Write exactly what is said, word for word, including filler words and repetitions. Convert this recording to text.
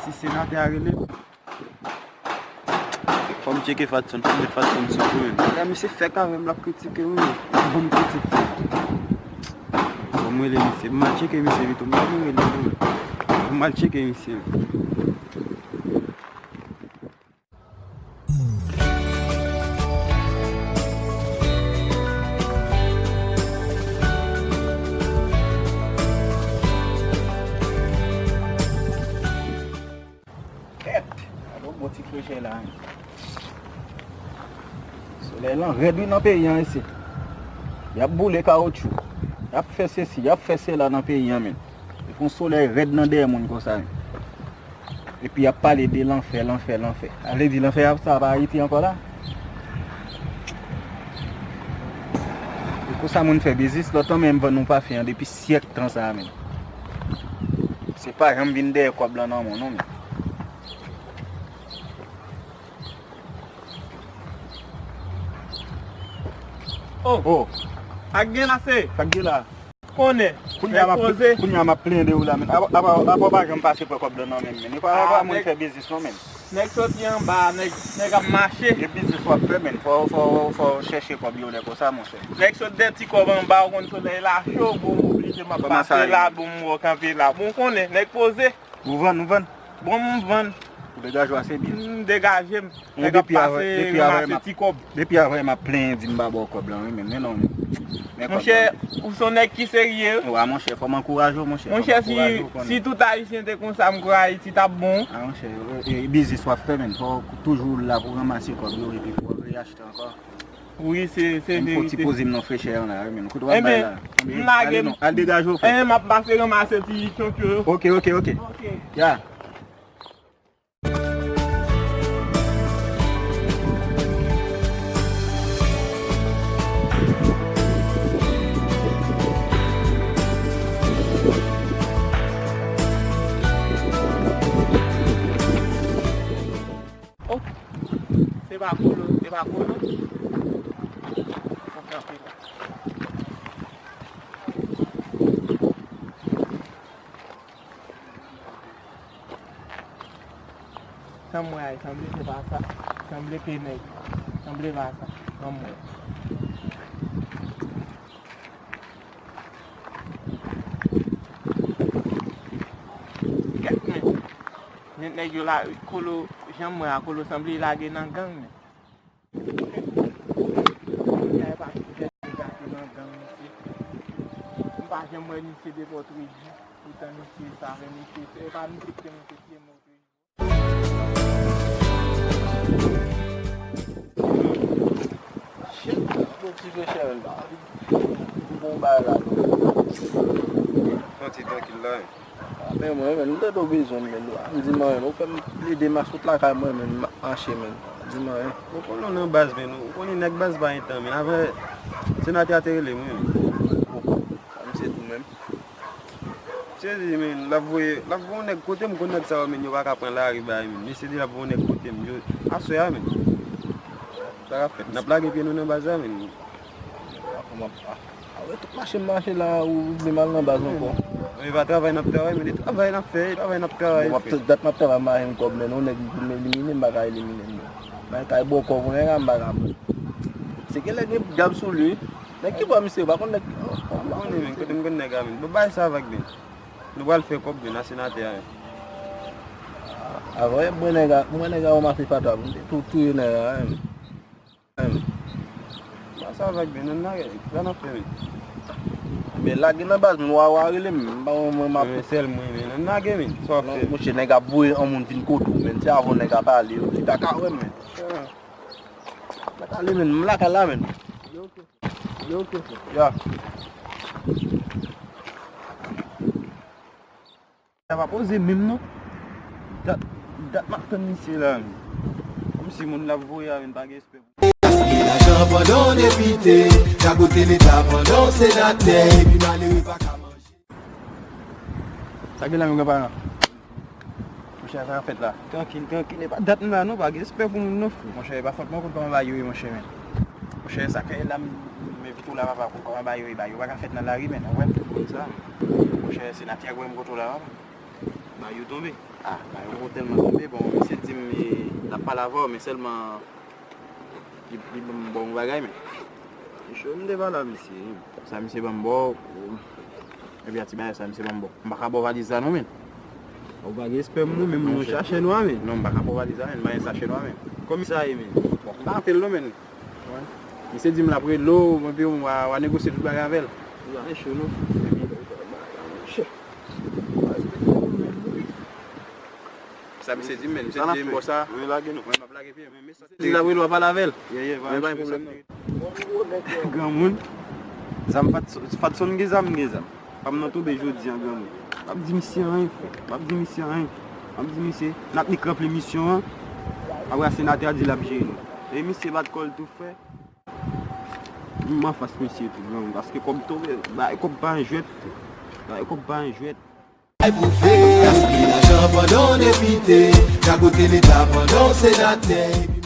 Si senatè a rele m, fò m tcheke Fatson, fò m met Fatson sou kou menm. Lè misye fèk avè m, l ap kritike m, wi. L ap ban m kritik. Fò m rele misye. M al tcheke misye pito. M pa vle rele l, non. M al tcheke misye. Kèt! Gade yon bon ti frechè la, hein. Solèy lan rèd wi nan peyi an isit. Y ap boule kawotchou. Y ap fè sesi, y ap fè sela nan peyi an, men. Li fè yon solèy rèd nan dèyè moun konsa, men. Epi y ap pale de lanfè, lanfè, lanfè. A vle di lanfè a, sa pa Ayiti ankò la? E konsa moun fè biznis, lòt lan menm vann nou pafen an depi syèk tan sa a, men. Se pa janm vin dèyè kòb lan nan men w non, men. Oh. Oh. Ak gen la se. Sa k gen la? Konnen. Kounye a m ap, kounye a m ap plenyen de ou la, men. Apa, apa, apa w pa janm pase pran kòb lan nan men m, men. E pa, apa moun fè biznis non, men. Nèg soti anba, nèg, nèg ap mache. Gen biznis w ap fè, men. Fò, fò, fò w chèche kòb yo lè konsa, monchè. Nèg sot de ti kòb anba, ou konn solèy la cho, bon, m oblije m ap pase la, bon, m wè w kanpe la. Bon, konnen, nèg poze. Ou vann, ou vann. Bon, m vann. Ou degaje w ase byen. M degaje m. Nèg ap pase, ranmase ti kòb. Depi avè m ap plenyen di m pa ba w kòb lan, wi, men, men non, men. Monchè, ou se yon nèg ki serye. Wa, monchè, fò m ankouraje w, monchè. Monchè, si, si tout Ayisyen te konsa, m kwè Ayiti t ap bon. A, monchè, e, e, biznis w ap fè, men. Fò w toujou la pou ranmase kòb yo, epi fò w vle achte ankò. Wi, se, se verite. M fon ti poze m nan frechè an la, wi, men. Kote w ap bay la? Enben, m lage m. Al degaje w, frè. Enben, m ap pase ranmase ti choncho yo. Ok, ok, ok. Ok. Ya. Oh, se pa kolo, se pa kolo. Fò kanpe la. Sa m wè a, sanble se pa sa. Sanble ke nèg. Sanble pa sa. Ban m wè. Kèt men. Men nèg yo la, kolo, jan m wè a, kolo sanble lage nan gang men. Sa e pa ti jèn ki gate nan gang, mesye. M pa janm wè misye depi Tredi. Poutan misye sa vre, misye, se pa misye ki te monte pye m o Tredi. Shit, bon ti frechè, men, pa anvi bon bagay la, non. Santi trankil la, wi. Men mwen, men, m tande w bezwen m, men, w ap di m anyen, men, ou fè m plede mache sot lakay mwen, men, m ap mache, men, w ap di m anyen. Ou konnen w nan baz, men, ou konnen nèg baz pa gen tan, men, avè senatè a te rele m, wi, men. Sa misye di w menm? Misye di, men, l ap voye, l ap voye yon nèg kote m konn nèg sa yo, men, yo pa ka pran lari ba yo, men. Misye di l ap voye yon nèg kote m, yo, aswè a, men. Sa k ap fèt? N ap lage pye nou nan baz la, men. Awe, tout mache m mache la, ou vle m al nan baz ankò. Men e pa travay n ap travay, men e travay n ap fè, e travay n ap travay, frè. Dat m ap travay, m pa jwenn kòb, men yon nèg pou m elimine, m pa ka elimine l, non. Mwen kay bò kòb yon nèg a, m pa ka pran. Se gen lè gen dyab sou li. Nèg ki bò misye, ou pa konn nèg. M pa konnen, men, kote m konn nèg a, men. Bon, bay sa avèk, men. Nou pral fè kòb, men, a senatè a, men. Avan, mwen nèg a, mwen nèg a ranmase fatra, m te tou touye nèg a, men. Ba sa vag, men, nan lage, sa n ap fè, men. Men lage nan baz, men, w a, w a rele m, m pa, mwen, mwen, m ap. Men sèl mwen, men, nan lage, men, sa w ap fè? Non, monchè, nèg ap voye yon moun vin kote w, men, se avan nèg ap ale, li pa ka wè m, men. Pa ka ale, men, m lakay la, men. Yo, ok, frè. Ya. Sa pa poze menm non. Dat, dat m ap tann misye la, men. Kòmsi moun l ap voye a, men pa gen respè pou. Gaspiye lajan pandan w depite, ragote leta pandan w senatè, epi malere pa ka manje. Sa gen la, men, granparan? Monchè, sa k ap fèt la? Trankil, trankil, e pa dat m la non, pa gen respè pou moun non, frè. Monchè, e pa fòt mwen, ou konn kòman bagay yo ye, monchè, men. Monchè, sa k la, m, m envite w la, papa, ou konn kòman bagay yo ye, bagay yo pa ka fèt nan lari, men, ou wè, ou konn sa, men. Monchè, senatè a gwo m kote w la, papa. Ba yo tonbe. Ah, ba yo tèlman tonbe, bon, misye di m, eh, l ap pale avè w, men sèlman, li, li ban m bon bagay, men. Se cho, m te pale a misye. Sa misye ban m ba w, epi a ti bagay sa misye ban m ba w. M pa ka ba w valiz la non, men. Ou pa gen espè moun, men moun chache nwa, men. Non, m pa ka ba w valiz la, men. M pa gen sachè nwa, men. Kòman sa ye, men? Bon, m pa anpil non, men. Misye di m l ap rele w, epi w a, w a negosye tout bagay avè l. Sa e cho non. Sa misye di m, men. Misye di m, bon, sa. Mwen lage non. Mwen m ap lage pye m. Misye di l ap rele w, w a pale avè l. Ye, ye, pa gen pwoblèm non. Granmoun, zam Fat-, Fatson gen zam, gen zam. Pa m nan tonbe jodi an, granmoun. M ap di misye anyen, frè. M ap di misye anyen. M ap di misye, n ap nik ranpli misyon an. Apre a, senatè a di l ap jere nou. E misye bat kò l tou, frè. M anfas misye tou, granmoun, paske kòb tonbe, bay kòb pa yon jwèt, bay kòb pa yon jwèt. Ay pou fè, gaspiye lajan pandan w depite, rabote leta pandan w senatè, epi